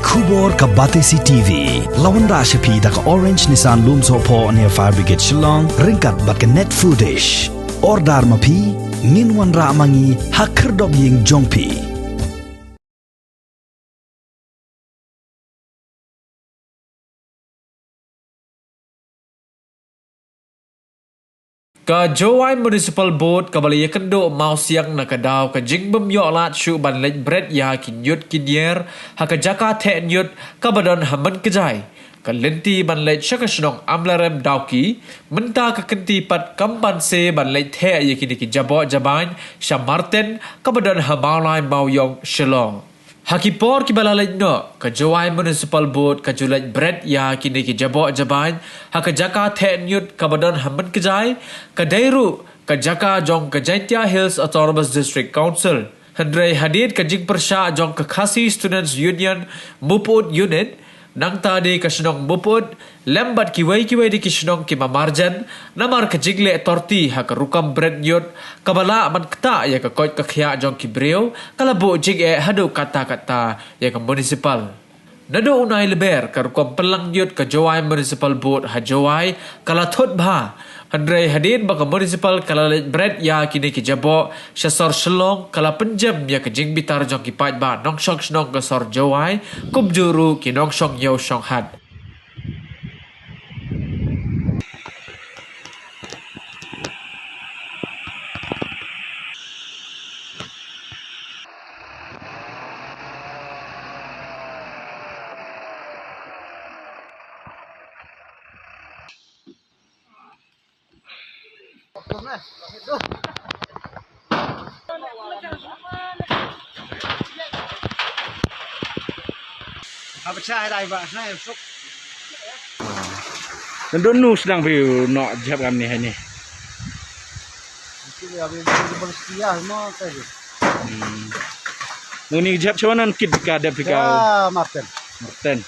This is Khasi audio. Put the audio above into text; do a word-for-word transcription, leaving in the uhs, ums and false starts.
Khubor ka Batesi T V. La wanrah sha phi da ka Orange Nissan Lumsohphoh near Fire Brigade Shillong, ryngkat bad ka Net Foodish. Order ma phi, ngin wanrah ma ngi ha khyrdop ïing jong phi. Ka Jowai Municipal Board kaba la ïakynduh mawsiang na ka daw ka jingbym ïoh lad shuh ban leit bret ïa ki ñiut ki ñier ha ka jaka theh ñiut kaba don ha Mynkjai. Ka lynti ban leit sha ka shnong Amlarem Dawki, mynta ka kynti pat kam banse ban leit theh ïa kine ki jaboh jabain sha Marten kaba don ha Mawlai Mawiong Shillong. Ha ki por kiba la leit noh, ka Jowai Municipal Board ka ju leit bret ïa kine ki jaboh jabain ha ka jaka theh ñiut kaba don ha Mynkjai, ka dei ruh ka jaka jong ka Jaintia Hills Autonomous District Council. Hynrei hadien ka jingpyrshah jong ka Khasi Students Union Mopud Unit, nangta de ka shnong Mopud, lem bad kiwei kiwei de ki shnong ki marjan, namar ka jingleh torti ha ka rukom bret ñiut kaba lah ban ktah ïa ka koit ka khiah jong ki briew, ka la buh jingeh haduh katta katta ïa ka municipal. Naduh u Nailyber ka rukom pynlang ñiut ka Jowai Municipal Board ha Jowai ka la thut bha. Hynrei hadien ba ka municipal ka la leit bret ïa kine ki jaboh sha sor Shillong, ka la pynjem ïa ka jingbitar jong ki paidbah nongshong shnong ka sor Jowai, kumjuh ruh ki nongshong ïew shong hat. Apa cah dah iba sana yang sok. Naduh nu sdang phi noh jhep kam ni hai ni. Mesti dia habis bersedia semua tadi. Hmm. Nuni jhep chawan nan kit ka dep ka. Ya, Martin. Martin.